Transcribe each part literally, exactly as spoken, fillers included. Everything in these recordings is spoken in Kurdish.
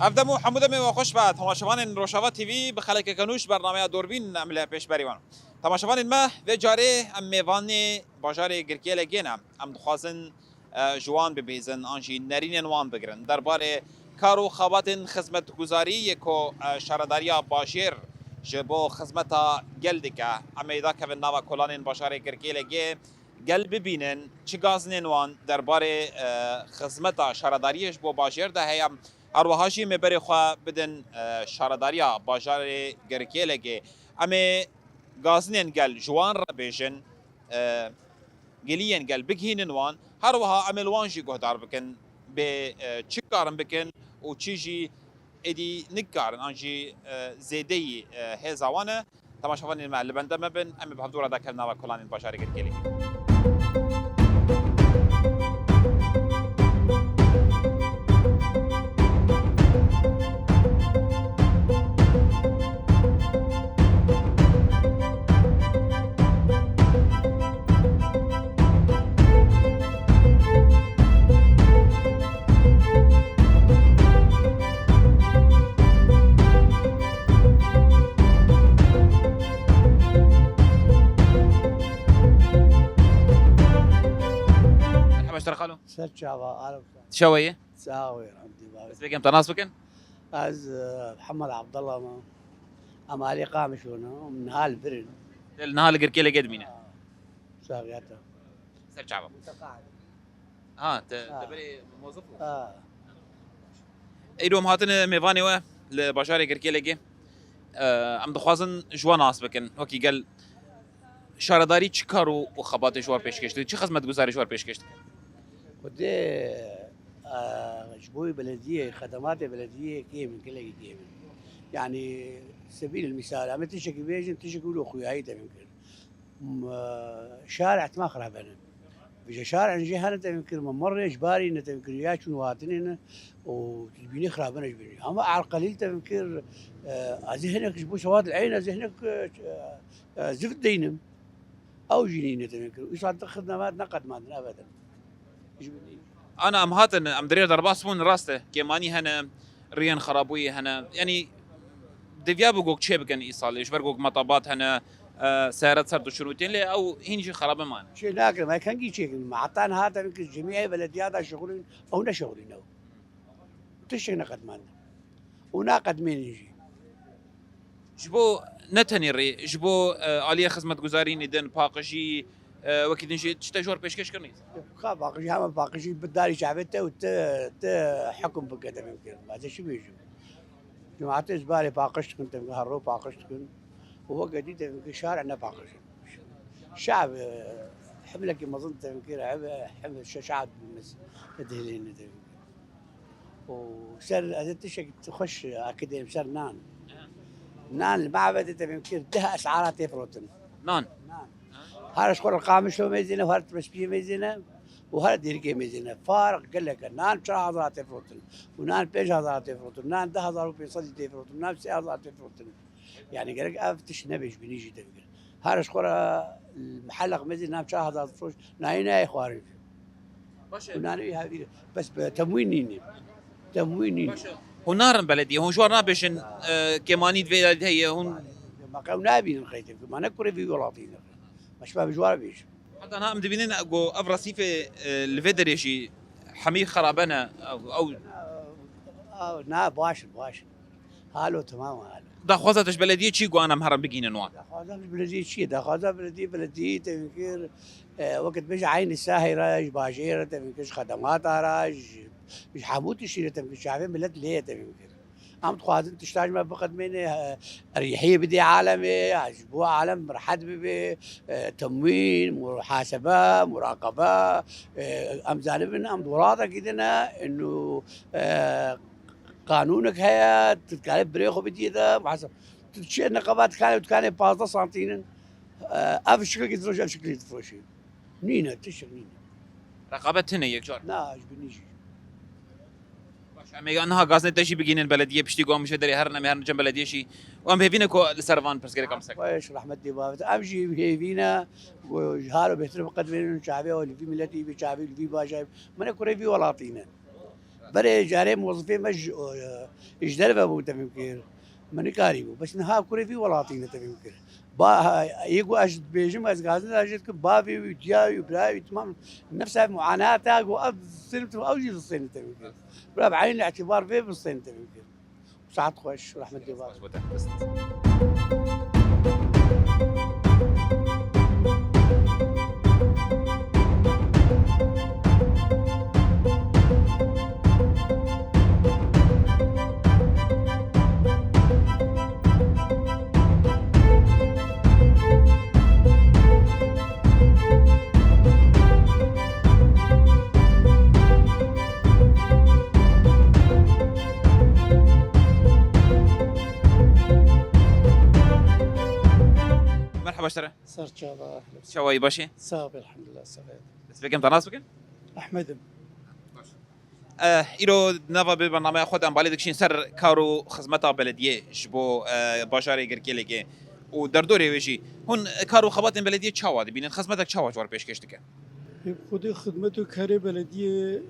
Ev dem û hemû demê we xweş be. Temaşevanên Rojava T V bi xelekeke nû ji bernameya Dorbîn em li pêşberî wan. Temaşevanên me, vê carê em mêvanê bajarê Girkêlegê ne. Em dixwazin, e, ji wan bibêzin an jî nerînên wan bigirin. Derbarê kar û xebatên xizmetguzarî yê ku, e, şaredariya bajêr ji bo xizmeta gel dike. Em ê dakevin nava kolanên bajarê Girkêlegê, gel bibînin çi gazinên wan derbarê, e, xizmeta şaredariyê ji bo bajêr de heye. Her wiha jî em ê berê xwe bidin, e, şaredariya bajarê Girkêlegê. Em ê gazinên gel ji wan re bêjin, e, geliyên gel bigihînin wan. Her wiha em ê li wan jî guhdar bikin bê, e, çi karin bikin û çi jî êdî nikarin an jî, e, zêdeyî, e, hêza wan e. Temaşevanên me, li benda me bin, em ê bi hevdû re dakevin nava kolanên bajarê Girkêlê. Merhaba ji te re xalo. Ser çava, alo. Çawa ye? Sağ ol, elhamdülillah. Ez bêgem te nas bikin? Ez, e, Muhammed Abdullah me. Em alî Qamişlo ne, em niha li vir in. Te li niha li Girkêlê gê dimîne? Ha, saxiyata. Ser çava. Mutaqaid. Ha, te, Ha. te berê mozif bû? Ha. Îro em hatine mêvanê we li bajarê Girkêlegê. E, em dixwazin ji we nas bikin. Wekî gel şaredarî çi kar û, û xebatê ji we pêşkêş dike? Çi xizmetguzarî ji we pêşkêş dike? Xwedê, e, ji bo belediyê, xedematê belediyê kêm in, gelekî kêm in. Yanî, sebîl misal, em ê tiştekî bêjin, tiştekî wilo xuyayî tevî kir. M-, şar etma xirabene. Vêje şar en jê hene tevî kir, me merrê ji barî ne tevî kir, ya çûn hatinê ne û tu dibînî xirabene ji bînî. Ama erqelîl tevî kir, e, ez ê hinek ji bo şewat el eyn, ez ê hinek, e, e, zift deynim. Ew jî nîne tevî kir. Îsal tu xidmet ne qedmandin, ebeden. Ji bînî. Ana em hatin, em dirê derbas bûn, rast e. Kêmanî hene, riyên xerabûyî hene. Yanî, diviya bi gok çê bikin îsalê, ji ber gok metabat hene, e, seyaret ser diçûn û tên lê ew hîn jî xerabe mane. Çê nakin, me kengî çêkin. Me heta niha tevî kir cemî ev belediya da şixulîn, ew neşixulîn ew. Tiştek neqedmand. Û naqedmênin jî. Ji bo ne tenê rê, ji bo, e, aliyê xizmetguzarînê din, paqijî, e, wekî din jî tiştek ji we re pêşkêş kirinî? Ka paqijî, hema paqijî bi darî çavê te û te, te hukm bike te bimkir. Ez ê çi bêjim? Cemaetê ji barê paqij dikin, te bimkir, her ro paqij dikin. Û weke dî te bimkir, şare ne paqij in. Şav, e, himlekî mezin te bimkir, hem, hem şe-, şav dibî mes-, dihilêne te bimkir. û ser, ez ê tiştekî xweş akidêrim ser nan. Nan li mabedê te bimkir deh esara tê firotin. Nan. Nan. Her ji xwe li Qamişlo mêzêne, her Timeşpiyê mêzêne û her Dêrikê mêzêne. Farq gelek e. Nan çar hezar tê firotin. Û nan pênc hezar tê firotin. Nan deh hezar û pênc sed tê firotin. Nan sê hezar tê firotin. Yani gerek ev tişt nebe ji bînî jî te bikir. Her ji xwe re, miheleq mezî nav çar hezar firoş, nayê nayê xwarin. Baş e. Û nanê wî hevîr. Bes bi temwîn nîne. Temwîn nîne. Baş e. Hûn narin belediyê, hûn ji wan nabêjin, e, kêmanî di vê de heye, hûn Ma qew nabînin xeytê. Ma ne kurê vî welatî ne. Ma şima bi ji wan bêjin. Heta niha em dibînin ku ev resîfê, e, li vê derê jî hemî xerabe ne. Ew, ew Ew, na, baş in, baş in. Halo, temam halo. Daxwaza te ji belediyê çi ku em herin bigihînin wan? Daxwaza ji belediyê çi ye? Daxwaza belediyê, belediyê tevî kir, e, wekî dibêje eynî sahê re, ji bajêr re tevî kir, ji xedemata re, ji, ji hemû tiştî re tevî kir, çavê milet lê ye tevî kir. Em dixwazin tişta ji me biqedmêne, e, erîhiyê bidê alemê, ya ji bo alem rehet bibe, e, temwîn, muhasebe, muraqebe, e, em zanibin, em di welatekî de ne, û, e, qanûnek heye, tu dikarî birê xwe bidiyê de, muhasebe. Tu diçî neqeba dikanê, dikanê pazdeh santîn in, e, ev şikilkî difiroşe, ev şikilkî difiroşe. Nîne, tiştek nîne. Reqabet tune yekcar. Na, ji bînî jî. Baş, em ê niha gazinê te jî bigihînin belediyê, piştî ku em ji derê herin, em ê herin cem belediyê jî. Û em hêvî ne ku li ser van pirsgirêk em ser. Baş, rehmet dê bavêt. Em jî hêvî ne ku ji halo bêhtir biqedmênin çavê ew li vî miletî bî, çavê li vî bajarî. Min ê kurê vî welatî ne. Berê carê mozifê me ji, e, ji derve bû tevî kir. Min nikarîbû. Bes niha kurê vî welatî ne tevî kir. Ba, ha, yê ku ez dibêjim, ez gazin ez jê dikim, bavê wî, diya wî, birayê wî, temam nefsa muanata ku ev sênim tevî, ew jî sênim tevî kir. Bira bi eynî îtibar vê bi sênim tevî kir. Saet xweş, rehmetê baş. Merhaba ji te re. Ser çava, ehlen. Çawa yî, baş î? Sağ ol, elhamdülillah, sefa. Dest pê kim, te nas bikin? Ahmedim. Eh, îro nava bi bernameya xwe de em balê dikişîn ser kar û xizmeta belediyê ji bo, eh, bajarê Girkêlekê û derdorê wê jî. Hûn kar û xebatên belediyê çawa dibînin? Xizmetek çawa ji we re pêşkêş dike? Ê, xwedê xidmet û karê belediyê,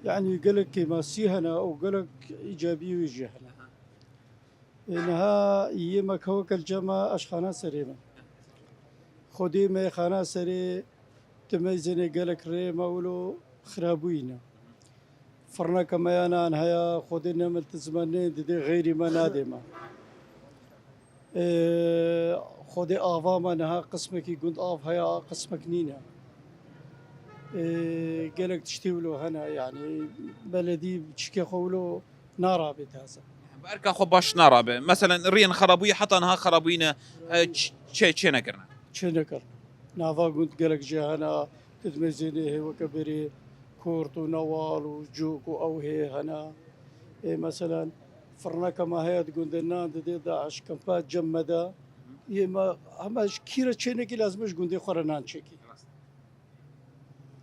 yanî gelek kêmasî hene û gelek îcabî wê jî hene. Ê, niha yê me kewek el cema aşxana serê me. Xwedê meyxana serê, tu meyzênê gelek rê me wilo xirabûyî ne. Firneke me ya nan heya, xwedê nemiltizmenê didê xeyrî me nadê me. Ê, xwedê ava me niha qismekî gund av heya, qismek nîne. Ê, gelek tiştê wilo hene, yanî beledî çikê xwe wilo narabe taze. Bi erka xwe baş narabe. Meselen, riyên xerabûyî heta niha xerabûyî ne, e, ç-, çê, çê nekirine. Çê nekirine. Nava gund gelek jê hene, tu dimeyzênê hê weke berê kort û newal û cok û ew hê hene. Ê, meselen, firneke me heye di gundê nan didê DAIŞ kempa cem me de. Yê me hema ji kî re çê nekî lazim e ji gundê xwe re nan çêkî.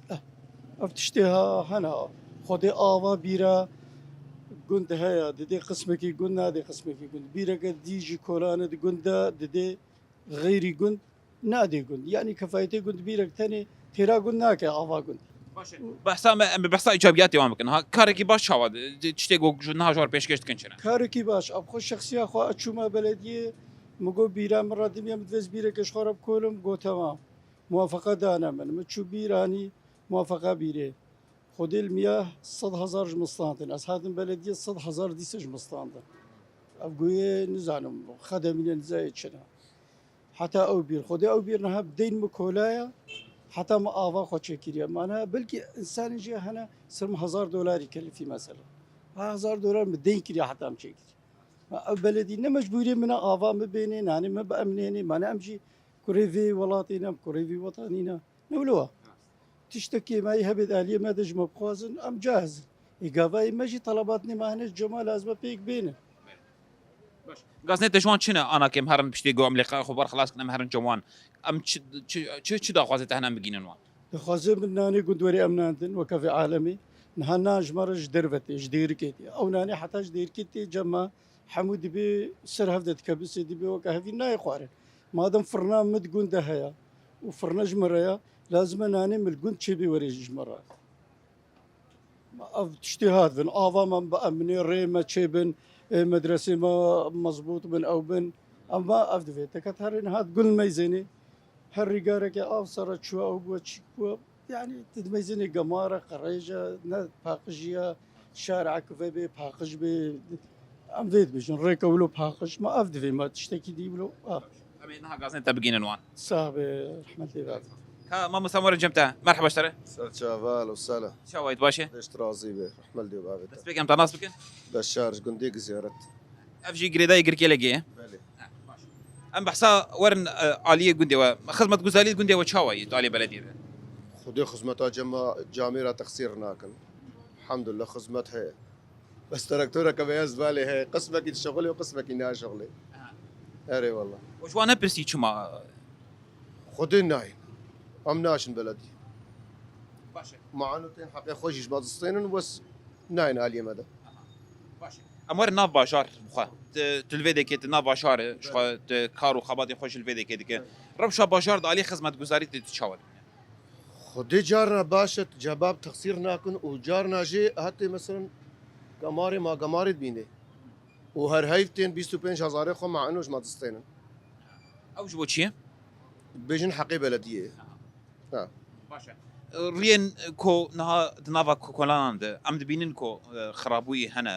Eh, ev tiştê ha, hene. Xwedê ava bîra gund heye, didê qismekî gund, nadê qismekî gund. Bîreke dî jî kolane di gund de, didê xeyrî gund, nadê gund. Yanî kefayetê gund bîrek tenê têra gund nake ava gund. Baş e. Behsa me, em bi behsa îcabiyatê wan bikin. Ha, karekî baş çawa di-, di-, tiştê ku ji niha ji we re pêşkêş dikin çi ne? Karekî baş. Ev xwe şexsiya xwe, ez çûma belediyê, min got bîra min re dimiye, min divêst bîreke ji xwe re bikolim, got temam. Muwafeqa dane min. Min çû bîr anî, muwafeqa bîrê. Xwedê li miya sed hezar ji min standin. Ez hatim belediyê, sed hezar dîse ji min standin. Ev goyê nizanim, xedemîne nizayê çi ne. Heta ew bîr. Xwedê ew bîr niha bi deyn min kolaya, heta min ava xwe çêkiriye. Mana belkî insanên jê hene ser min hezar dolarî kelifî mesela. Ha, hezar dolar min deyn kiriye heta min çêkiriye. Ma ev beledî ne mecbûriyê min e ava min bênê, nanê min biemnênê, mana em jî kurê vê welatî ne, kurê vî wetanî ne. Ne wilo wa. Tiştekî me yê hebê di aliyê me de ji me bixwazin, em cahiz in. Ê gavayê me jî telebatnê me hene ji cema lazim e pêk bênin. Baş. Gazinê te ji wan çi ne ana ke em herin piştê ku em lêqeya xwe berxilas kin, em herin cem wan? Em çi, çi, çi, çi daxwazê te hene em bigînin wan? Daxwazê min nanê gund werê em nan din, weke vê alemê. Niha nan ji me re ji derve tê, ji Dêrikê tê. Ew nanê heta ji Dêrikê tê cem me, hemû dibê ser hev de dikebisê, dibê weke hevî nayê xwarin. Madem firna min di gund de heye û firna ji min re ye, lazim e nanê min li gund çêbê werê ji min re. Ev tiştê hat bin, ava me biemnê, rê me çêbin, ê, medresê me mezbût bin, ew bin. Ema ev divê. Teket herê niha di gund meyzênê. Her rîgarekê av sere çûye, ew bûye çîk bûye. Yanî tu dimeyzênê gemar e, qirêj e, ne paqijî ye, şar ekive bê, paqij bê. Em vê dibêjin, rêke wilo paqij. Ma ev divê, ma tiştekî dî wilo, ev. Em ê niha gazinê te bigînin wan. Sax be, rehmet lê be. Ka Mamosta, em werin cem te. Merheba ji te re. Ser çava, alo sala. Çawa yî, tu baş î? Dest razî be, rehmet lê be. Dest pêk em te nas bikin. Beşar ji gundê Giziyaret. Ev jî girêdayî Girkêlekê ye? Belê. Em behsa werin, e, aliyê gundê we. Xizmetguzarî gundê we çawa yî, tu aliyê belediyê de? Xwedê xizmeta cema camêra texsîr nakin. Elhamdulillah xizmet heye. Bes traktoreke beyaz balê heye. Qismekî dişixulê û qismekî naşixulê. Aha. Erê wallah. Û ji wan nepirsî çima? Xwedê nayên. Em naşin belediyê. Baş e. Muano tên heqê xwe jî ji me distênin, wes nayên aliyê me de. Aha. Baş e. Em werin nav bajar bixwe. Tu, tu li vê dekê tu nav bajar e, ji xwe tu kar û xebatê xwe jî li vê dekê dike. Rewşa bajar di alî xizmetguzarî tê tu çawa dibîne? Xwedê carna baş e, cebab texsîr nakin û carna jê hetê, meselen, Gemarê ma gemarê dibînê. Û her heyv tên bîst û pênc hezarê xwe ma eno ji ma distênin. Ew ji bo çi ye? Dibêjin heqê belediyê. Ha. Baş e. Riyên ku niha di nava ko-, kolanan de em dibînin ku, e, xirabûyî hene,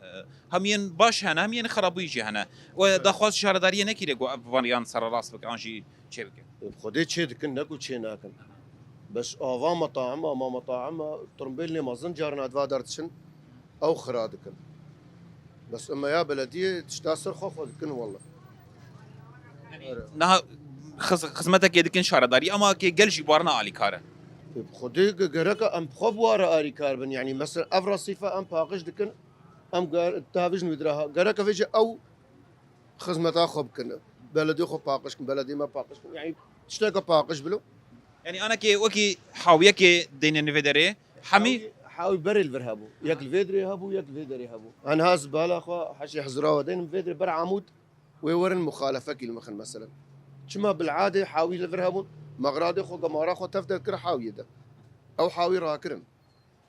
e, hem yên baş hene, hem yên xirabûyî jî hene. We Evet. daxwaz şaredariyê nekiriye ku ev van yan sererast bike an jî çê bike? Xwedê çê dikin, ne ku çê nakin. Bes ava metaima, ma metaima, tirimbêlê mezin carna di va der diçin, ew xira dikin. Bes ema ya belediyê tişta ser xwe xwe dikin wele. Niha xiz-, xizmetekê dikin şaredarî, ama kê gel jî barna alîkar e. Xwedê ge-, gereka em bi xwe bi ware alîkar bin. Yanî mesela ev resîfe em paqij dikin, em ger-, tavîjin wî dira ha. Gereka vêce ew xizmeta xwe bikin. Beledê xwe paqij kin, beledê me paqij kin. Yanî tişteke paqij bilo. Yanî anekê wekî hawiyekê deyne nivê derê, hemî Hawî, hawî berê li vir hebû. Yek li vê dirê hebû, yek li vê derê hebû. Aniha ez bala xwe heşê hizira we deynim vê dirê ber Amûd wê werin muxalefekî li mixin meselen. Çima bil'adê hawî li vir hebûn, mexradê xwe, gemara xwe tev derkir hawiyê de. Ew hawî rakirin.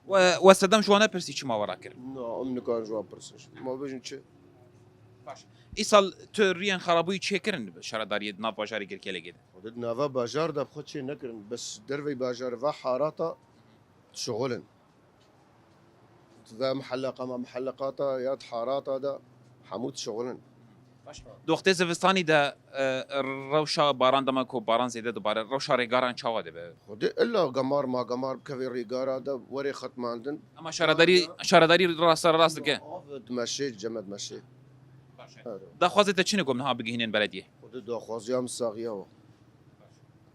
We, we sedem ji wan nepirsî çima we rakirin? Na, em nikarin ji wan pirsin. Ma bêjin çi? Baş. Îsal tu riyên xerabûyî çêkirin şaredariyê di nav bajarê Girkelekê de? Xwedê di nava bajar de bi xwe çê nekirin. Bes dervey bajar va harata dişixulin. Di ve miheleqa me, miheleqata ya di harata de hemû dişixulin. Baş. Di wextê zivistanî de, e, rewşa baran dema ku baran zêde dibare, rewşa rêgaran çawa dibe? Xwedê illa gemar ma gemar bikevê rêgara de werê xetmandin. Ama şaredarî, şaredarî rasta rast dike? Av dimeşê, cem dimeşê. Baş e. Evet. Daxwazê te çi ne ku em niha bigihînin belediyê? Xwedê daxwaziya min saxiya we.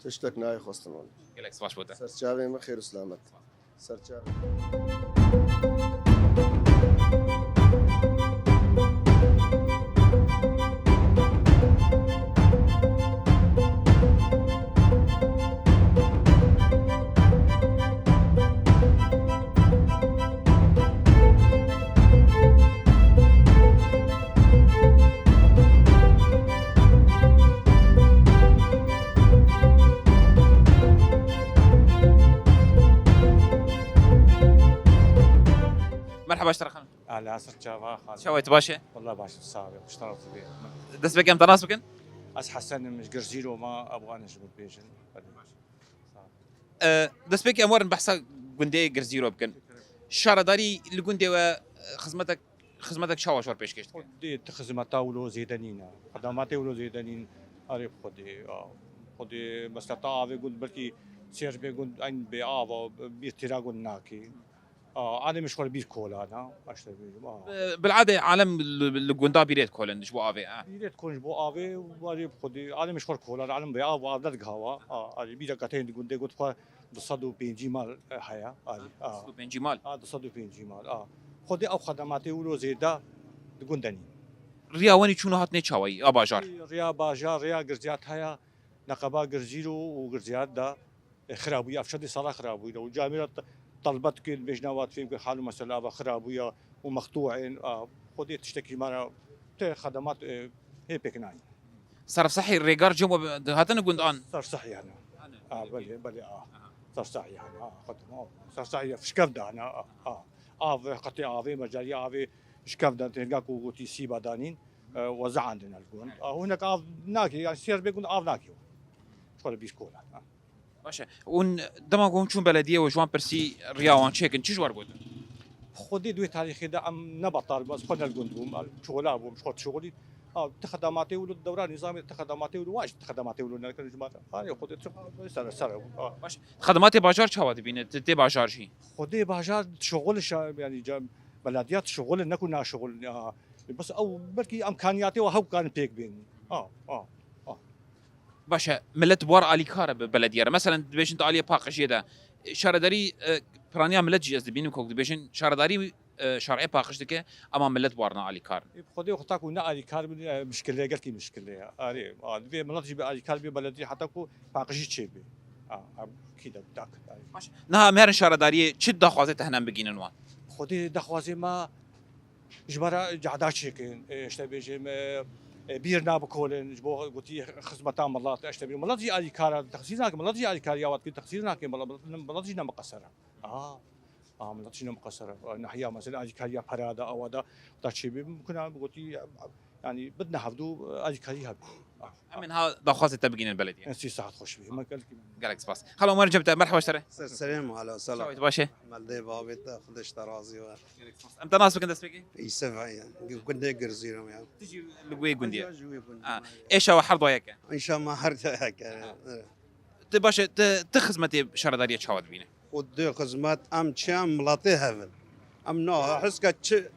Tiştek nayê xwestin wan. Gelek spas bo te. Serçavê min xêr û selamet. Serçe. Merhaba, ji te re xanim. Ala, ser çava, xanim. Çawa, tu baş e? Wallah baş, sağ ol. Xweş te re bê. Dest pê em te nas bikin? Ez Hesen im, ji Girzîro me, ew wan jî bibêjin. E, destpêkê em werin behsa gundê Girzîro bikin. Şaredarî li gundê we, e, xizmetek, xizmetek çawa ji we re pêşkêş dike? Xwedê ti xizmeta wilo zêde nîne. Xedematê wilo zêde nîn. Erê bi Xwedê, a, Xwedê mesleta avê gund belkî sêr bê gund eyn bê ava, bîr têra gund nakê. A, anê min ji xwe re bîr kolana, ez te bêjim, a. Bi, bil'adê alem li, li gunda bîrê dikolin ji bo avê, a. Bîrê dikolin ji bo avê, warê bi Xwedê, anê min ji xwe re kolana, alem bê av, av nedigihawa, a, anê bîra kateyên di gundê got xwe du sed û pêncî mal, e, heye, anê, a. Du sed û pêncî mal? A, du sed û pêncî mal, a. Xwedê ew xedematê wilo zêde di gund de nîn. Riya wenî çûn û hatinê çawayî, a bajar? Riya bajar, riya Girziyat heye, neqeba Girzîro û Girziyat de. E, xirabûye, ev çendê sala xirabûye. Û camîra te-, telbet kê dibêjin, ava fêm kir, hal û mesela ava xirabûye û mextû in, a, Xwedê tiştekî ji me re te xedemat, e, hê pêk nayîn. Sersehî rêgar cem we dihatine gund an? Sersehî hene. Hene. A, belê, belê, a. Aha. Sersehî hene, a, xedim, a. Sersehî fişkev dane, a, a. Av, qetê avê, mecarî avê şikev dan, tênga ku gotî sîba danîn, e, we zeandin el gund. A, hinek av nakê, yani sêr bê gund av nakê. Ji xwe re bîr kolan, a. Baş e. Hûn dema ku hûn çûn belediyê û ji wan pirsî riya wan çêkin, çi ji we re gotin? Xwedê di wê tarîxê de em ne betal bûn, ez xwe ne li gund bûm, ez çola bûm, ji xwe dişixulîn. Ha, ti xedematê wilo di dewra nîzamê, ti xedematê wilo wan jî ti xedematê wilo nekin ji me re. Anê Xwedê çi ser, ser bû. Ha. Baş. Xedematê bajar çawa dibîne? Ti tê bajar jî? Xwedê bajar dişixulin şa-, yanî ca-, belediya dişixulin, ne ku naşixulin. Ha. Bes ew belkî emkaniyatê we hew karin pêk bên. Ha, ha, ha. Baş e, millet bi war alîkar e bi belediye re. Meselen, dibêjin di aliyê paqijiyê de, e, şaredarî, e, piraniya millet jî ez dibînim ku dibêjin, şaredarî, e, şer'ê paqij dike, ama millet bi war ne alîkar. E, bi Xwedê xwe ta ku ne alîkar bin, e, mişkile, gelkî mişkile ye. Arê, a, divê millet jî bi alîkar bê, belediye heta ku paqijî çêbê. A, a, kî de dak, arê. Baş. Niha em herin şaredariyê, çi daxwazê te hene em bigînin wan? Xwedê daxwazê me, ji me re cehda çêkin, e, işte bêjim, e, e, bîr nabikolin, ji bo gotî xizmeta milet, işte bêjim, milet jî alîkar e, texsîr nake, milet jî alîkariya we dike, texsîr nake, milet, milet, milet jî ne miqeser e. Aha. Aha, milet jî ne miqesir e. Nahiya mesela alîkariya pera de, awa de, da çêbî bikuna, gotî, yani bidne hevdû alîkarî hebî. Em ê niha daxwazê te bigînin belediyê. Sî saet xweş bî. Me gelkî. Gelek spas. Xalo Omer cem te, merhaba ji te re. Ser serê me, hala selam. Çawa yî, tu baş e? Mel dê bavê te, Xwedê ji te razî be. Gelek spas. Em te nas bikin destpêkê? Îsev e, gundê Girzî re ya. Tu jî li wê gundî ye? Ji wê gundî. Ha. Êşa we her dayek e. Înşallah her dayek e. Ha. Evet. Tu baş e, tu, tu xizmetê şaredariyê çawa dibîne? Xwedê xizmet, em çi em miletê hevin. Em na his ke çi,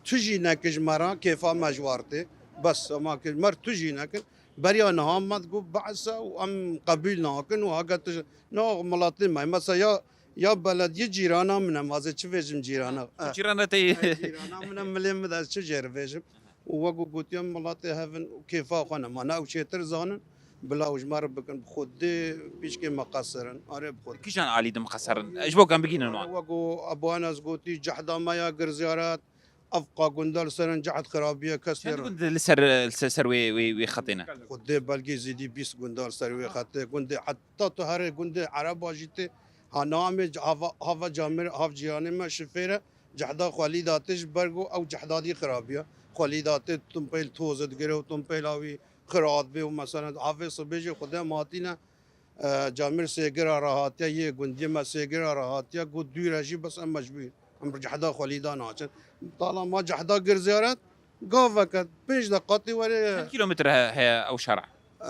tu jî nekin ji me re, kêfa me ji war tê. Bes, ema ke mer tu jî nekin. Beriya niha me digot behs e û em qebûl nakin û heke tu jî, na miletê me. Mesela ya, ya belediyê cîrana min e, mazê çi vêjim cîrana. Eh. Cîrana te yî. Eh, cîrana min e, milê min de ez çi jê re vêjim. Û wek ku gotiye, miletê hevin û kêfa xwe ne. Ma ne ew çêtir zanin, bila ew ji me re bikin. Bi Xwedê pîşkê me qesirin. Arê bi Xwedê. Kîjan alî din qesirin? Ji bo ku em bigihînin wan. Wek ku Abu Enes gotî, cehda me ya Girziyaret, ev qa gunda li ser in cehd xirabiye, kes lê Çend re gund li ser, li ser, ser wê, wê, wê xetê ne? Xwedê belkî zêdî bîst gunda li ser wê xetê. Gundê heta tu herê gundê Ereba jî tê. Ha, namê c-, hava, hava camêr, hav cîranê me şifêre. Cehda xwelî datê ji ber ku ew cehda dî xirabiya. Xwelî datê tumpêl toz digire û tumpêla wî xirat bê û mesela avê sibê jî Xwedê em hatîne, e, camêr sêgira rahatiya yê gundiyê me sêgira rahatiya ku dûre jî bes em mecbûr em cehda xwelî da naçin. Tala ma cehda Girziyaret gaveke pênc deqatî were. Çend kîlometre he-, heye ew şara? Eee,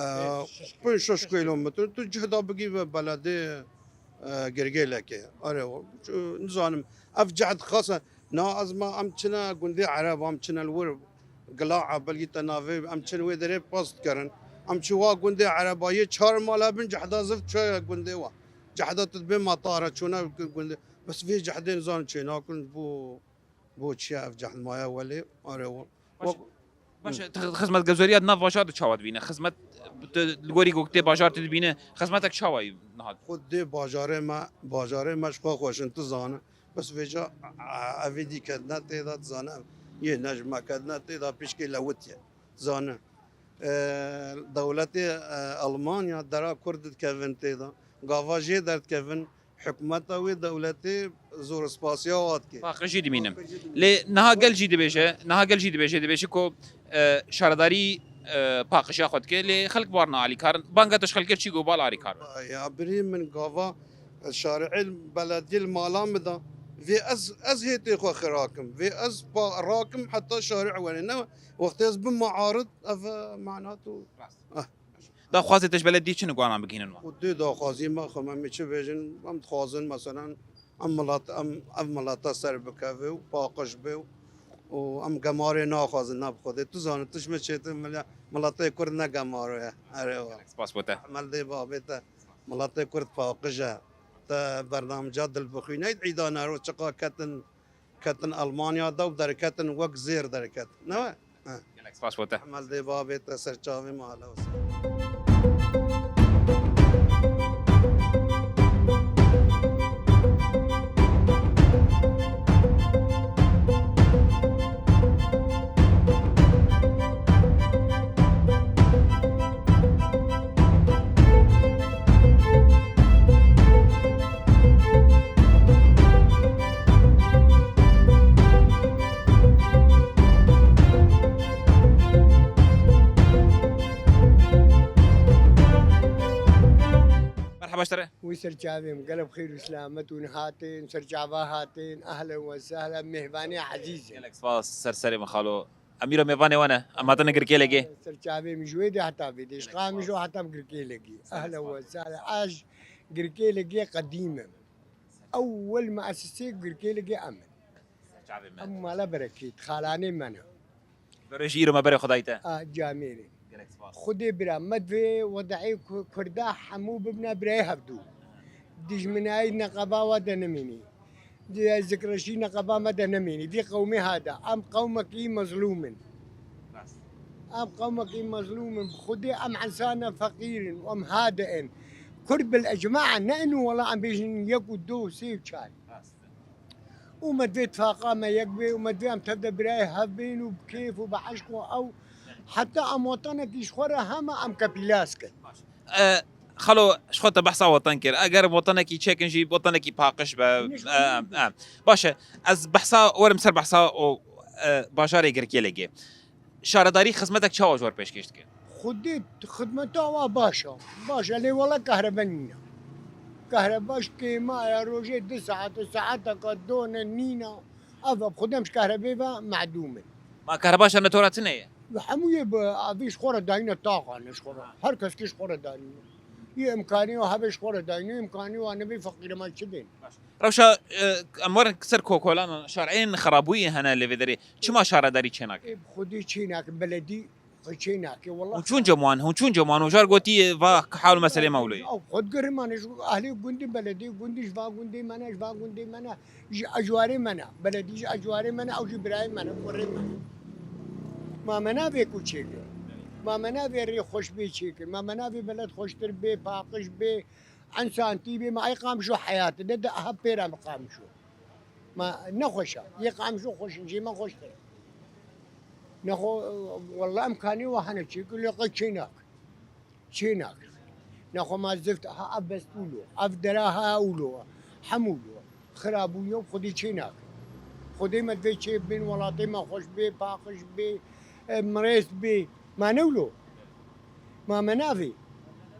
pênc şeş kîlometre tu cihda bigî ve beledê, eee, Girgêlekê. Are, nizanim, ev cehd xas e. Na ez ma em çine gundê Ereb, em çine li wir Gila Ebelgî te navê, em çin wê derê pas dikerin. Em çi wa gundê Ereba yê çar mal hebin cehda ziv çi gundê wa. Cehda tu dibê matara çûna gundê. Bes vê cehdê nizanim çê nakin bo, bo çi ev cehd maye welê. Are, Baş e. Baş e, tu xizmetgezoriya di nav bajar de çawa dibîne? Xizmet, tu li gorî ku tê bajar tu dibîne, xizmetek çawa yî niha? Xwedê bajarê me, bajarê me ji xwe xweş in, tu zane. Bes vêca, a, evî dî kedine tê de, tu zane, yê ne ji me kedine tê de, pişkê lewitiye. Zane. E, dewletê, e, Almanya dera Kurd dikevin tê de. Gava jê derdikevin, Hikûmeta wê dewletê zor spasiya wa dike. Paqijî dimînim. Paqijî dimînim. Lê niha gel jî dibêje, niha gel jî dibêje, dibêje ku, e, şaredarî, e, paqijiya xwe dike, lê xelk bar naalîkar in. Banga te ji xelkê çi got, bal alîkar. Ya birî min gava, e, şari'ê belediyê li mala min da. Vê ez, ez hêtê xwe xirakim. Vê ez pa-, rakim heta şari'ê were. Ne wextê ez bim muarid, ev, e, mana tu. Rast. Ah. Daxwazê te ji belediyê çi ne ku wan bigihînin wan? Û dê daxwazî me, xwe me, me çi bêjin, em dixwazin, meselen, em milet, em, ev milete ser bikeve û paqij be û, û em gemarê naxwazin, ne bi Xwedê. Tu zanî, tu ji me çêtir mile-, miletê Kurd ne gemaro ye. Erê wa. Spas bo te. Mel dê babê te. Miletê Kurd paqij e. Te bernamca dil bixwîne, îda nero çiqa ketin ketin Almanya da û derketin wek zêr derket. Ne we? Ha. Gelek spas bo te. Emel dê babê te ser çavê me hala wisa. Merhaba ji te re. Wî ser çavê min, gelek xêr û selamet û niha tên, ser çava hatên, ehlen we sehlen, mêvanê ezîz e. Gelek spas, ser serê min xalo. Em îro mêvanê we ne. Em hatine Girkêlekê. Ser çavê min ji wê dê heta vê dê. Ji qamij û heta Girkêlekê. Ehlen we sehlen. Ez Girkêlekê qedîm im. Ewwel muesisê Girkêlekê em in. Çavê me. Em mala berekêt, xalanê me ne. Berê jî îro me berê xwe dayî te. A, camêrê. Gelek spas. Xwedê bira, me divê wedeyê ku-, Kurda hemû bibine birayê hevdû. Dijminayî neqeba we de nemînî. Di zikreşî neqeba me de nemînî. Vî qewmê hada. Em qewmekî mezlûm in. Rast. Em qewmekî mezlûm in. Bi Xwedê em insana feqîr in û em hade in. Kurd bil ecma ne in û wela em bêjin yek û du û sê û çar. Rast. Û me divê tifaqa me yek bê û me divê em tev de birayê hev bên û bi kêf û bi eşq û ew heta em wetanekî ji xwe re hema em kepîlas kin. E, Xalo, ji xwe te behsa wetan kir. Eger wetanekî çêkin jî, wetanekî paqij be. Nişan E, e. Baş e. Ez behsa, werim ser behsa û, e, bajarê Girkêlêgê. Şaredarî xizmetek çawa ji we re pêşkêş dike? Xwedê xidmeta wa baş e. Baş e, lê wela kahrebe nîne. Kahreba ji kêma ye, rojê du saet, saeteka done nîne. Ev e, xwedem ji kahrebê ve mehdûm in. Ma kahreba ji te re tune ye? Hemû yê bi, evî ji xwe re dayîne taxan ji xwe re. Her kes kê ji xwe re dayîne. Yê imkanî wa hebe ji xwe re dayîne, imkanî wa nebê feqîre ma çi bên? Rewşa, e, em werin ser kokolan şar, ên xerabûyî hene li vê derê. Çima şaredarî çênake? Ê, bi Xwedê çênake, beledî xwe çênake, wela. Hûn çûn cem wan, hûn çûn cem wan, û jar gotî, va hal û meselê me wilo ye. Ew xwe digirin, mane ji ahlê gundî, beledî gundî, ji va gundê me ne, ji va gundê me ne, ji ecwarê me ne, beledî ji ecwarê me ne, ew jî birayê me ne, kurê me ne. Ma me navê ku çêkir. Ma me navê rê xweş bê çêkir. Ma me navê beled xweştir bê, paqij bê, Ensantî bê, ma ey Qamişo heyat e, de, de aha pêra bi Qamişo. Ma nexweş e. Yê Qamişo xweş in, jê me xweştir e. Nexwe, wela imkanê wa hene çêkir, lê qey çênak. Çênak. Nexwe ma zift, ha ev best ûlo, ev dera ha ûlo, hem ûlo. Xirabûyo, Xwedê çênak. Xwedê me divê çê bin, welatê me xweş bê, paqij bê, e, mirêz bê. Ma ne wilo? Ma me navê?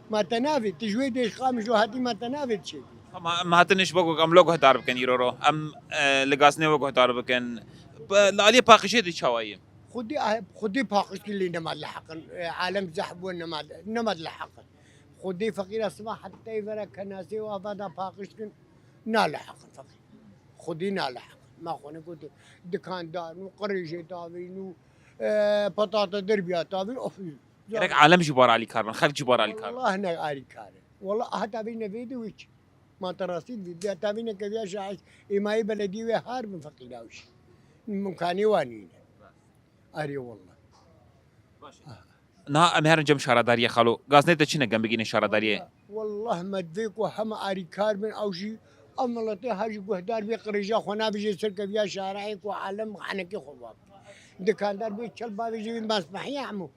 Ma te navê? Tu ji wê dêşqa min ji hatî ma te navê diçêkî? Ama em hatin ji bo ku em lo guhdar bikin îro ro. Em, e, li gazinê we guhdar bikin. Bi, li aliyê paqijê dî çawa ye? Xwedê, Xwedê paqij kin lê nema li heqin. E, alem zehf bû nema, nema li heqin. Xwedê feqîra siba heta vera kenasê û ava da paqij kin. Na li heqin feqîr. Xwedî na li heqin. Ma xwe ne gotin dikandar û qirêjê tavîn û, e, petate derbiya tavîn, of. Gerek alem jî bar alîkar bin, xelk jî bar alîkar bin. Wallah ne alîkar in. Wallah heta vê nevê de wî çi. Ma te rastî dibî, heta vê nekeviya şahid, êmayê belediyê wê har bin feqîra wî. Mimkanê wan nîne. Arê wallah. Niha em herin cem şaredariyê xalo. Gazinê te çi ne, em bigihînin şaredariyê? Wallah, wallah me divê ku hema arîkar bin, ew jî ev miletê her jî guhdar bê, qirêja xwe navêje ser keviya şarehê ku alem henekê xwe bab. Dikandar bê çel bavêje wî mesmehiye hemû.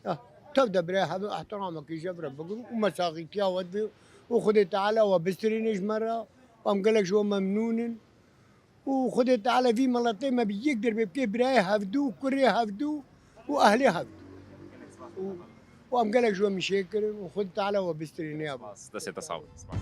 Ah, tev de birê hevê ehtiramekî ji vir re bigir û mesaxîtiya we divê û Xwedê Teala we bistirîne ji me re. Em gelek ji we memnûn in. û Xwedê Teala vî miletê me bi yek derê bikê, birayê hevdû, kurê hevdû û ehlê hevdû. Û, û em gelek ji we min şêkirin û Xwedê Teala we bistirîne ya. Spas, destê te sağ ol. Spas.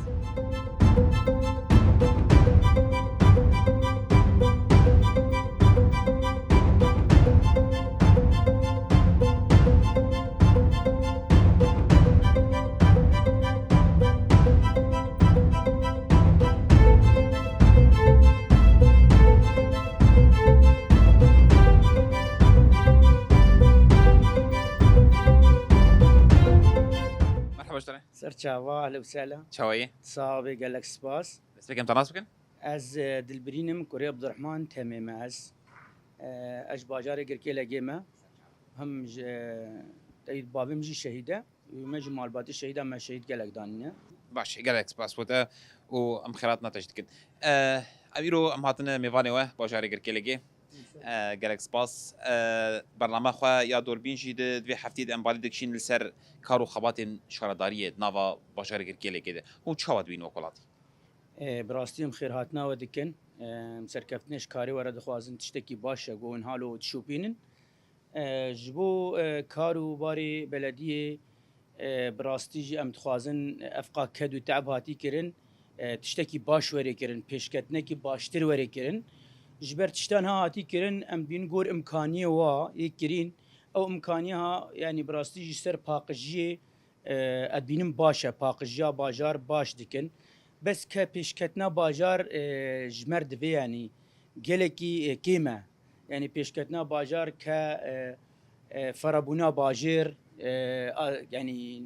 Merhaba ji te re. Ser çava, ehlen û sehlen. Çawa yî? Sax bî, gelek spas. Destpêkê em te nas bikin? Ez, e, Dilbirîn im, kurê Abdurrahman Temê me ez. E, ez ji bajarê Girkêlegê me. Hem ji, e, teyîd bavê min jî şehîd e. Û me jî malbatê şehîda me şehîd gelek danîne. Baş, gelek spas bo te û em xêratina te jî dikin. E, ev îro em hatine mêvanê we, bajarê Girkêlegê. E, gelek spas. E, bername xwe ya Durbîn jî di, di vê hefteyê de em balî dikişîn li ser kar û xebatên şaredariyê di nava bajarê Girkêlegê de. Hûn çawa dibîn wek welatî? E, bi rastî em xêrhatina we dikin. E, em serkeftinê ji karê we re dixwazin, tiştekî baş e, ku hûn halo dişopînin. E, ji bo, e, kar û barê belediyê, e, bi rastî jî em dixwazin, e, evqa ked û te'b hatî kirin, e, tiştekî baş were kirin, pêşketinekî baştir were kirin. Ji ber tiştan ha hatî kirin, em dibînin gor imkaniyê wa yê kirîn. Ew imkaniya ha, yanî bi rastî jî ser paqijiyê, e, ez dibînim baş e, paqijiya bajar baş dikin. Bes ke pêşketina bajar, e, ji me re divê, yanî gelekî, e, kêm e. Yanî pêşketina bajar ke, e, e, ferabûna bajêr, e, a, yanî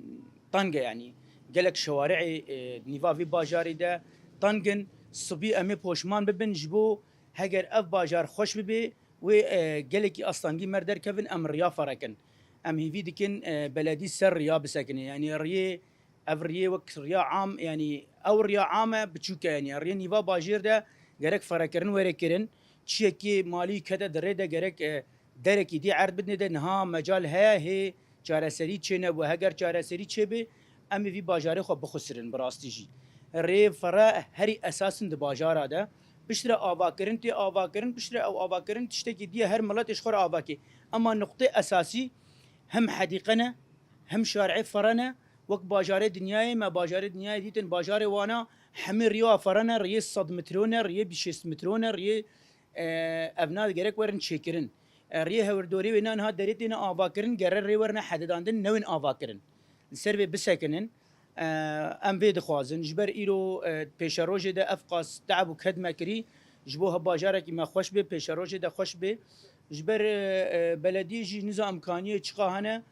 teng e, yanî gelek şewari'ê, e, nîva vê bajarî de teng in. Sibî em ê poşman bibin ji bo heger ev bajar xweş bibe, wê, e, gelekî astengî me re derkevin, em riya ferekin. Em hêvî dikin, e, beledî ser riya bisekine. Yanî riyê, ev riyê wek riya am, yanî ew riya am e, biçûk e. Yanî riyê nîva bajêr de gerek ferekirin were kirin. Çiyekê malî kete di rê de gerek, e, derekî dî erd bidine de niha mecal heye hê çareserî çênebû. Heger çareserî çêbe, em ê vî bajarê xwe bixusirin bi rastî jî. Rê fere herî esas in di bajara de. Piştre avakirin tê avakirin, piştre ew avakirin tiştekî diye her miletê ji xwe re avakê. Ema nuqtê esasî hem hedîqe ne, hem şarê fere ne, wek bajarê dinyayê me bajarê dinyayê dîtin, bajarê wana hemî rêya fere ne, rêyê sed mitro ne, rêyê bîst şêst mitro ne, rêyê, e, evna gerek werin çêkirin. E, rêyê hewirdorê wê na niha derê têne avakirin, gere rê werine hedidandin, newên avakirin. Li ser vê bisekinin, e, em vê dixwazin. Ji ber îro, e, pêşerojê de ev qas te'b û ked me kirî, ji bo bajarekî me xweş bê, pêşerojê de xweş bê. Ji ber, e, e, belediyê jî niza imkaniyê çiqa hene,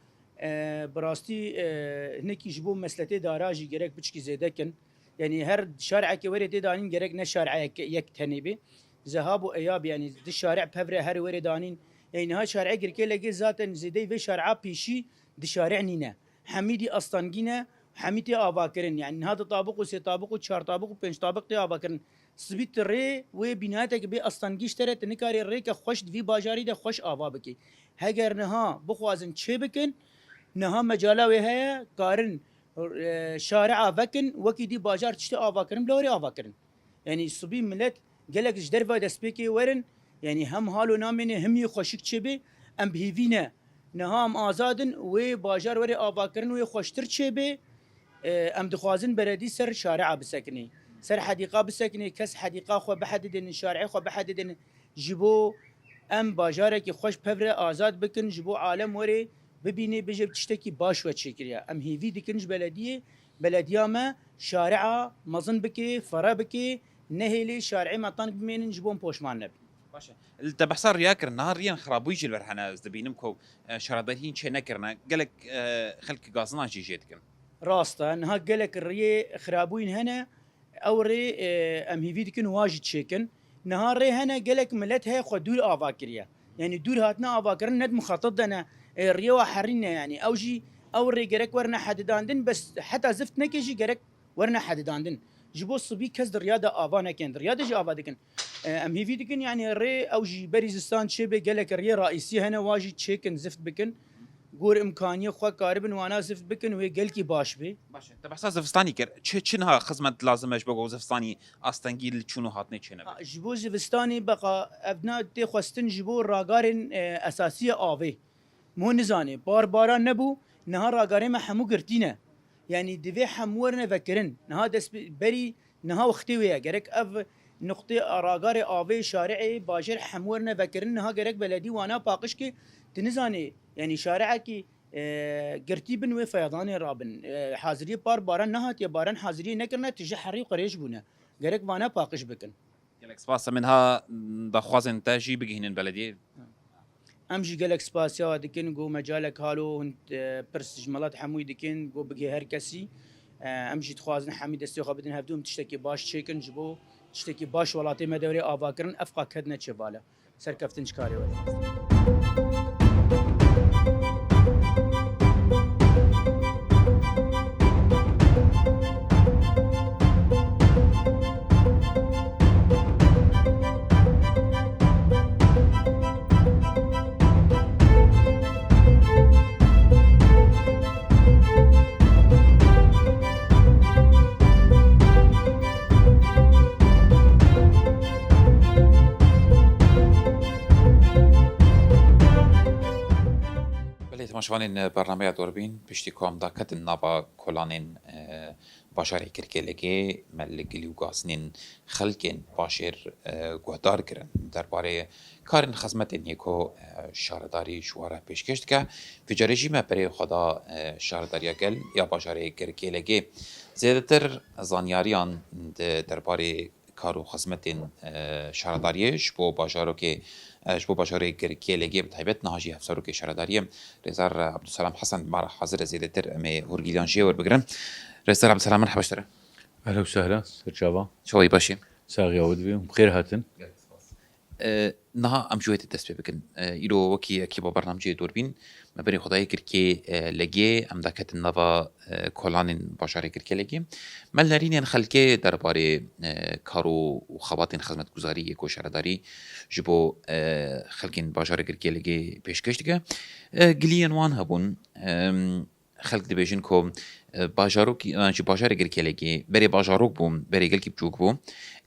e, bi rastî, e, hinekî ji bo mesletê dara jî gerek piçkî zêde kin. Yanî her şarekê were tê danîn gerek ne şareyek yek tenê bê. Zehab û eyab, yanî di şare pevre her were danîn. Yanî niha şare Girkêlekê zaten zêdeyî vê şarea pêşî di şare nîne. Hemî dî astengî ne, hemî tê avakirin. Yanî niha di tabiq û sê tabiq û çar tabiq û pênc tabiq tê avakirin. Sibî tu rê wê bînayetek bê astengî ji te re, tu nikarî rêke xweş di vî bajarî de xweş ava bikî. Heger niha bixwazin çê bikin, niha mecala wê heye, karin, e, şaria vekin, wekî dî bajar tiştê avakirin, bila were avakirin. Yanî sibî milet gelek ji derve destpêkê werin, yanî hem halo namêne, hem yê xweşik çêbê, em bi hêvî ne. Niha em azad in, wê bajar were avakirin, wê xweştir çêbê. E, em dixwazin beledî ser şaria bisekinê. Ser hedîqa bisekinê, kes hedîqa xwe bihedidin, şarê xwe bihedidin. Ji bo em bajarekî xweş pevre azad bikin, ji bo alem were bibînê, bêje tiştekî baş we çêkiriye. Em hêvî dikin ji belediyê, belediya me şaria mezin bike, fere bike, nehêlê şarê me teng bimênin, ji bo em poşman nebin. Baş e. Li te behsa riya kir, niha riyên xirabûyî jî li vir hene, ez dibînim ku, e, şaredarî hîn çê nekirine. Gelek, e, xelk gazinan jî jê dikin. Rast e, niha gelek riyê xirabûyîn hene, ew rê, e, em hêvî dikin wa jî çêkin. Niha rê hene gelek milet heye xwe dûr ava kiriye. Yanî dûr hatine avakirin ne di mixatit de ne, e, riyê wa herî ne yanî. Ew jî, ew rê gerek werine hedidandin, bes heta zift neke jî gerek werine hedidandin. Ji bo sibî kes di riya de ava nekin, di riya de jî ava dikin. E, em hêvî dikin, yanî rê ew jî berî zistan çêbê, gelek riyê raîsî hene, wa jî çêkin, zift bikin. Gor imkaniyê xwe karibin wana zift bikin, wê gelkî baş bê. Baş e. Te behsa zivistanî kir. Çi, çi niha xizmet lazim e ji bo ku zivistanî astengî li çûn û hatinê çênebe? Ha, ji bo zivistanî beqa evna tê xwestin ji bo ragarên, e, esasî ye avê. Mo nizanê, bar baran nebû, niha ragarê me hemû girtî ne. Yanî divê hemû werine vekirin. Niha dest bi-, berî niha wextê wê ye. Gerek ev nuqtê ragarê avê şarê bajêr hemû werine vekirin. Niha gerek beledî wana paqij ke, tu nizanê, yanî şarekî, e, girtî bin wê feyadanê rabin. E, haziriyê par baran nehatiye, baran haziriyê nekirine, tije herî qirêj bûne. Gerek vana paqij bikin. Gelek spas. Em ê niha daxwazên te jî bigihînin belediyê. Em jî gelek spasiya we dikin, ku mecalek halo hûn, e, pirs ji milet hemûyî dikin, ku bigihê her kesî. E, em jî dixwazin hemî destê xwe bidin hevdû, em tiştekî baş çêkin, ji bo tiştekî baş welatê me de were avakirin, ev qas ked ne çêval e. Serkeftin ji karê we re. Belê, temaşevanên bernameya Dûrbîn, piştî ku em daketin nava kolanên, e, bajarê Girkêlekê, me li gilî û gazinên xelkên bajêr, e, guhdar kirin derbarê karên xizmetên yê ku, e, şaredarî ji wan re pêşkêş dike. Vê carê jî me berê xwe da, e, şaredariya gel ya bajarê Girkêlekê. Zêdetir zanyariyan di derbarê kar û xizmetên, e, şaredariyê ji bo bajarokê, e, ji bo bajarê Girkêlekê bi taybet niha jî hevserokê şaredariyê Rêzdar Ebdulselam Hesen bi me re hazir e. Zêdetir em ê hûrgiliyan jê werbigirin. Rêzdar Ebdulselam, merheba ji te re. Ehlen û sehlen, serçava. Çawa yî, baş î? Saxiya we divê, bi xêr hatin. Gelek spas. E, niha em ji wê tê dest pê bikin. E, îro wekî ekîba bernamecê Dûrbîn, me berê xwe dayê Girkêlekê, em daketin nava, e, kolanên bajarê Girkêlekê. Me li nerînên xelkê derbarê, e, kar û, û xebatên xizmetguzarî yê ku şaredarî ji bo, e, xelkên bajarê Girkêlekê pêşkêş dike. E, giliyên wan hebûn. Em, xelk dibêjin ku, e, bajarokî, yan jî bajarê Girkêlekê berê bajarok bû, berê gelkî biçûk bû.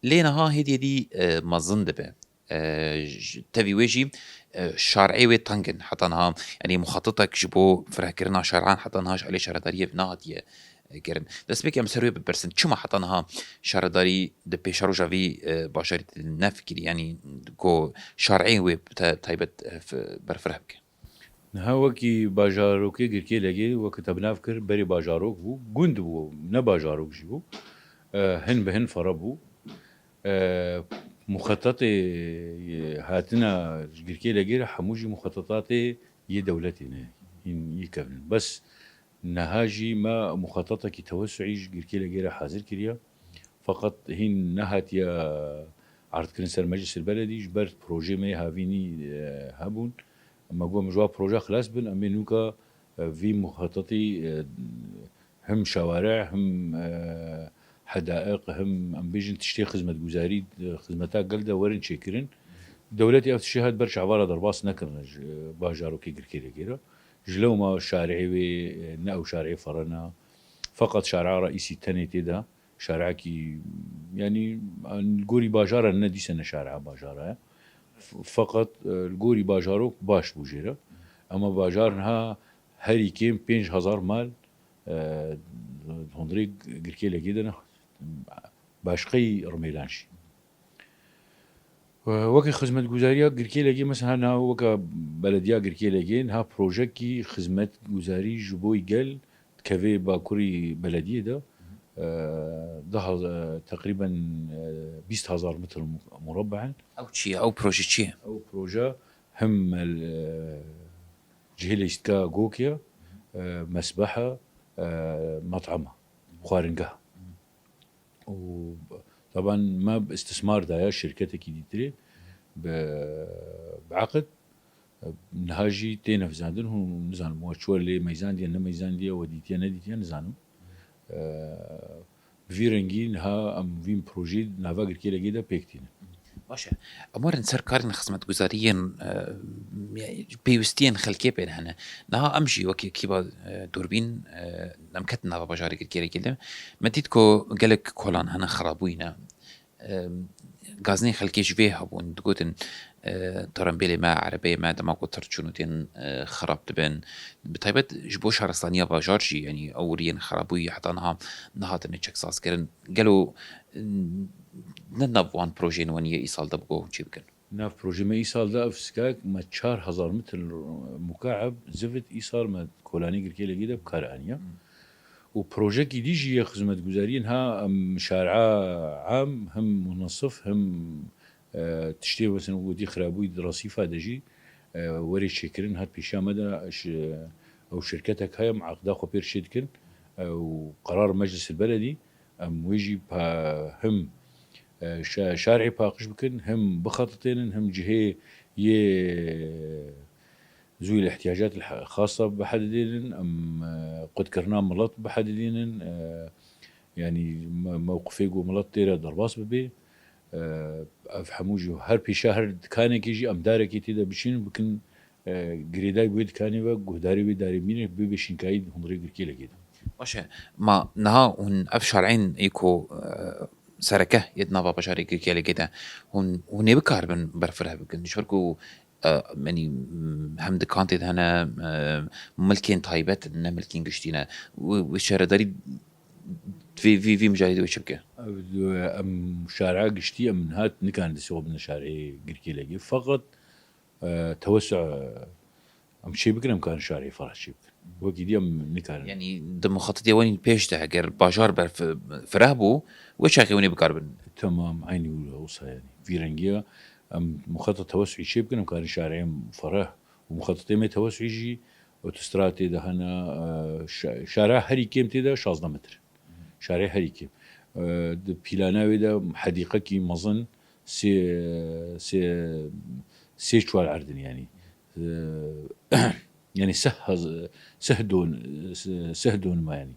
Lê niha hêdî hêdî, e, mezin dibe. E, ji, tevî wê jî, e, şarê wê teng in heta niha. Yanî muxatetek ji bo firehkirina şaran heta niha ji alê şaredariyê ve nehatiye, e, kirin. Destpêkê em ser wê bipirsin, çima heta niha şaredarî di pêşeroja vî, e, bajarî de nefikirî, yanî ku şarê wê te-, taybet, e, f-, berfireh bike? Niha wekî bajarokê Girkêlekê, weke te bi nav kir, berê bajarok bû, gund bû, ne bajarok jî bû. E, hin bi hin fere bû. E, muxetetê, e, hatina ji Girkêlekê re hemû jî muxetetatê yê dewletê ne, hîn yê kevn in. Bes niha jî me muxetetekî tewessuî ji Girkêlekê re hazir kiriye. Feqet hîn nehatiye erdkirin ser Meclisê Beledî, ji ber projeyê me yê havînî, e, hebûn. Me got, em ji wa proje xilas bin, em ê nûka, e, vî muxetetî, e, him şaware, him, e, hedaiq, him, em bêjin, tiştê xizmetguzarî, e, xizmeta gel de werin çêkirin. Dewletê ev tiştê hat ber çavan re derbas nekirine ji, e, bajarokê Girkêlekê re. Ji lewma şarê wê, e, ne ew şarê ferena. Feqet şara reîsî tenê tê de. Şarekî, yanî, li gorî bajara ne dîse ne şareya bajara ye. F-, feqet, e, li gorî bajarok baş bû jê re. Ema bajar niha herî kêm pênc hezar mal, e, hundirê Girkêlekê de ne, başqeyî Rimêlan jî. Weke xizmetguzariya Girkêlekê, mesela niha weke belediya Girkêlekê, niha projekî xizmetguzarî ji bo gel dikeve bakurî belediyê de, e, deh haz-, e, teqrîben, e, bîst hezar metr mu-, murabbe in. Ew çi ye? Ew proje çi ye? Ew proje him mel-, e, cihê leyîstika gokê ye, e, mesbehe, e, met'em e, xwaringeh. Û taban me bi istismar daye şirketekî dîtirê bi, bi eqid. Niha jî tê nevizandin, hûn nizanim we çi we lê meyzandiye, nemeyzandiye, we dîtiye, nedîtiye, nizanim. Eee, bi vî rengî niha em vî projeyê di nava Girkêlekê de pêk tînin. Baş e. Em werin ser karên xizmetguzariyên, e, pêwistiyên xelkê pê hene. Niha em jî wekî ekîba, e, Dûrbîn, e, em ketin nava bajarê Girkêlekê de. Me dît ku gelek kolan hene xirabûyî ne. E, gazinên xelkê ji vê hebûn, digotin, e, torembêlê me, erebeyê me dema ku tir çûn û tên, e, xirab dibin. Bi taybet ji bo şaristaniya bajar jî, yanî ew riyên xirabûyî heta niha nehatine çeksazkirin. Gelo, e, ne nav wan projeyên we niye îsal de bi ku hûn çê bikin? Nav projê me îsal de ev sikak me çar hezar metr mukaeb zivit îsal me kolanî Girkêlekê de bi kar aniye. Hmm. Û projekî dî jî yê xizmetguzariyê niha em şari'a am him munasif him, e, tiştê wesên wekî xirabûyî di resîfa de jî, e, werê çêkirin hat pêşiya me de ji ew şirketek heye em eqda xwe pê re çê dikin, e, û qerar meclis el beledî em wê jî pa-, him, e, şa-, şarê paqij bikin, him bixetitênin, him cihê yê zûyî li ihtiyacat xasa bihedidênin, em, e, qutkirina milet bihedidînin, e, yanî me-, mewqifê ku milet tê re derbas bibe. E, ev hemû jî her pêşa her dikanekê jî em darekê tê de biçînin, bikin, e, girêdayî wê dikanê ve guhdarî wê darê mînê bibe şînkayî hundirê Girkêlekê de. Baş e, ma niha hûn ev şareyên ê ku, e, sereke yê di nava bajarê Girkêlekê de hûn, hûn ê bikaribin berfireh bikin? Ji ber ku e, yanî, m, hem dikan tê de hene, e, milkên taybet, ne milkên giştî ne. Wê, wê şaredarî vê, vê, vê mijarê de wê çi bike? Ev, em şareya giştî em niha nikarin destê xwe bidin şarê Girkêlekê. Feqet, e, tewessu, e, em çê bikin, em karin şarê ferah çê bikin. Wekî dî em nikarin. Yanî di muxatitiya wan pêş de eger bajar berf-, fireh bû, wê çaxê hûn ê bikaribin. Temam, eynî wisa yanî. Vî rengiya em muxatat tewessuî çê bikin, em karin şarê em fereh û muxatatê me tewessuî jî otostradê de hene, e, şa-, şara herî kêm tê de şazdeh metr. Şarê herî kêm. E, di pîlana wê de hedîqekî mezin sê, sê, sê çwar erdin yanî. E, yanî seh haz-, seh don, seh, seh don ma yanî.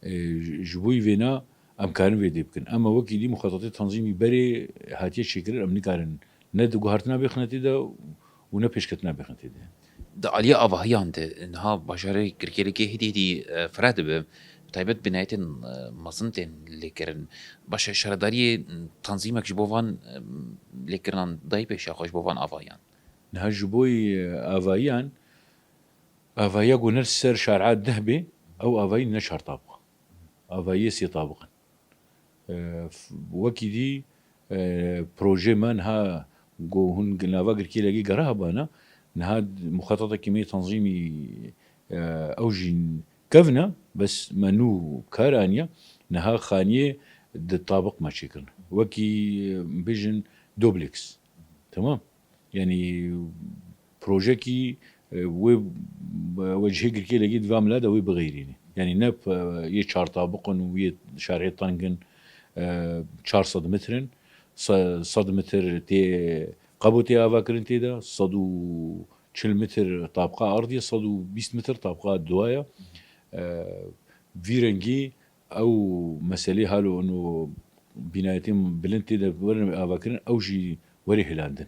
E, ji, ji bo vêna em karin vê dê bikin. Ema wekî dî muxatatê tanzîmî berê hatiye çêkirin, em nikarin ne di guhartina bêxine tê de û ne pêşketina bêxine tê de. Di aliyê avahiyan de niha bajarê Girkêlekê hêdî hêdî, e, fireh dibe. Bi taybet binayetên, e, mezin tên lêkirin. Baş e, şaredariyê, e, tanzîmek ji bo van, e, lêkirinan dayî pêşiya xwe ji bo van avahiyan? Niha ji bo, e, avahiyan, avahiya ku ne li ser şaria deh bê, ew avahî ne çar tabiq e. Avahiyê sê tabiq in. E, f-, wekî dî, e, projê me niha ku hûn nava Girkêlekê gera hebana, niha d-, muxetatekî me yê tanzîmî, e, ew jî kevn e, bes me nû kar aniye, niha xaniyê di tabiq me çêkirin. Wekî, e, bêjin dubleks. Temam. Yanî projekî, e, wê, e, we cihê Girkêlekê di va mila de wê bixeyrînê. Yanî ne, e, yê çar tabiq in û yê şarê teng in, e, çar sed metr in, se-, sed metr tê qebo tê avakirin tê de, sed û çil metr tabqa erdî ye, sed û bîst metr tabqa duwa ye. E, vî rengî ew meselê halo û bînayetên bilind tê de werin avakirin, ew jî werê hilandin.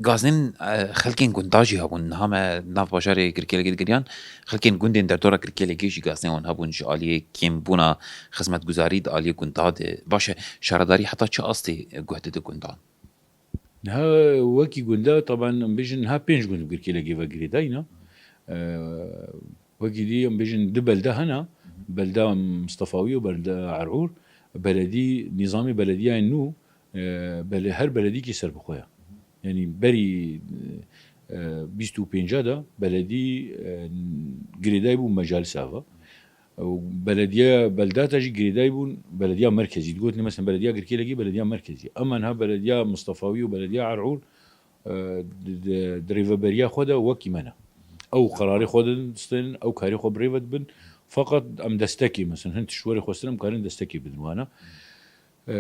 Gaznên, e, xelkên gunda jî hebûn. Niha me nav bajarê Girkêlekê digiriyan, xelkên gundên derdora Girkêlekê jî gaznên wan hebûn ji aliyê kêmbûna xizmetguzarî di aliyê gunda de. Baş e, şaredarî heta çi astê guh dide gundan? Niha wekî gunda, taban em bêjin, niha pênc gund bi Girkêlekê ve girêdayî ne. Ee, wekî dî em bêjin du belde hene, belda Mistefawî û belda Erûr. Beledî, nîzamê belediyayên nû, e, bele-, her beledîkî serbixwe ye. Yanî berî, e, bîst û pênca de beledî, e, girêdayî bû mecalis ava. Û belediya beldata jî girêdayî bûn belediya merkezî. Digotin mesela belediya Girkêlekê belediya merkezî. Ema niha belediya Mistefawî û belediya Erûr, e, di, di, di rêveberiya xwe de wekî me ne. Ew qerarê xwe didin, ew karê xwe bi rê ve dibin. Feqet em destekê, mesela hin tişt werê xwestin em karin destekê bidin wana. E,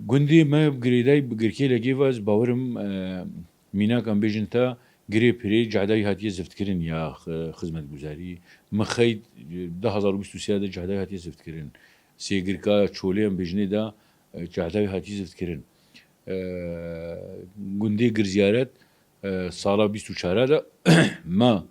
gundê me girêdayî bi Girkêlekê ve ez bawerim, e, mînak em bêjin te girê pirê cehda wî hatiye ziftkirin ya xi-, xizmetguzarî. Mixeyt, e, du hazar û bîst û sê de cehda wî hatiye ziftkirin. Sêgirka Çolê em bêjinê de, e, cehda wî hatiye ziftkirin. E, gundê Girziyaret, e, sala bîst û çar de me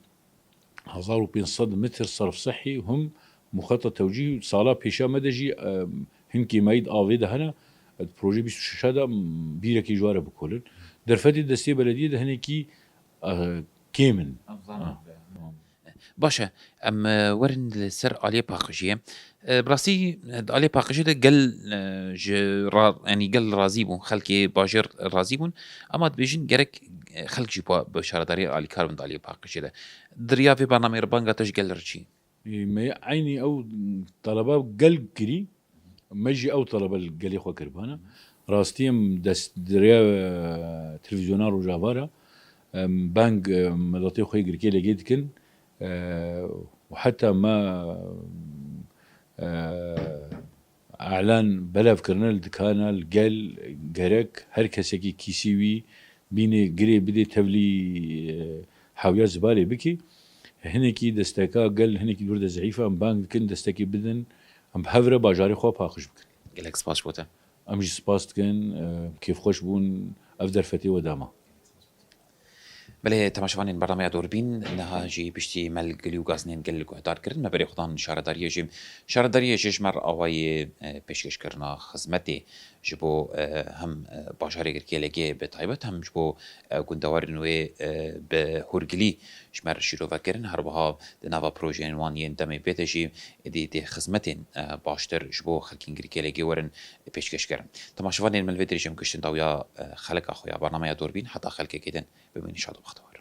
hezar û pênc sed metr serf sihî him muxeta tewcîh sala pêşa me de jî, e, hin kêmayî di avê de hene. Di projê bîst û şeş de, m, bîrekê ji ware bikolin. Derfetê destê belediyê de hinekî, e, kêm in. Baş e, em, e, werin li ser aliyê paqijiyê. E, bi rastî, e, di aliyê paqijê de gel, e, ji ra-, yanî gel razî bûn, xelkê bajêr razî bûn. Ema dibêjin gerek, e, xelk jî bi, bi şaredariyê alîkar bin di aliyê paqijê de. Di riya vê bernameyê re banga te ji gel re çi? Ê, me eynî ew teleba gel kirî, me jî ew teleba li gelê xwe kiribana. Rastî em dest di rêya, e, televîzyona Rojava re, em bang, e, miletê xwe yê Girkêlekê dikin, e, û heta me, e, elan belav kirine li dikana, li gel, gerek her kesekî kîsî wî bînê girê bidê tevlî, e, hewya zibalê bikî. Hinekî desteka gel, hinekî dûr de zeîf e, em bang dikin, destekê bidin, em bi hev re bajarê xwe paqij bikin. Gelek spas ji bo te. Em jî spas dikin, e, kêfxweş bûn, ev derfetê we dama. Belê, temaşevanên bernameya Dûrbîn, niha jî piştî me li gilî û gaznên gel guhdar kirin, me berê xwe dan şaredariyê jî. Şaredariyê jî ji me re awayê, e, pêşkêşkirina xizmetê ji bo, e, hem, e, bajarê Girkêlekê bi taybet, hem ji bo, e, gundewarên wê, e, bi hûrgilî ji me re şîrove kirin. Her wiha di nava projeyên wan yên demê bête jî êdî dê xizmetên, e, baştir ji bo xelkên Girkêlekê werin pêşkêş kirin. Temaşevanên min, li vê derê jî em gihiştin dawiya, e, xeleka xwe ya bernameya Dûrbîn. Heta xelkekê din, bimînin şad û bextewar.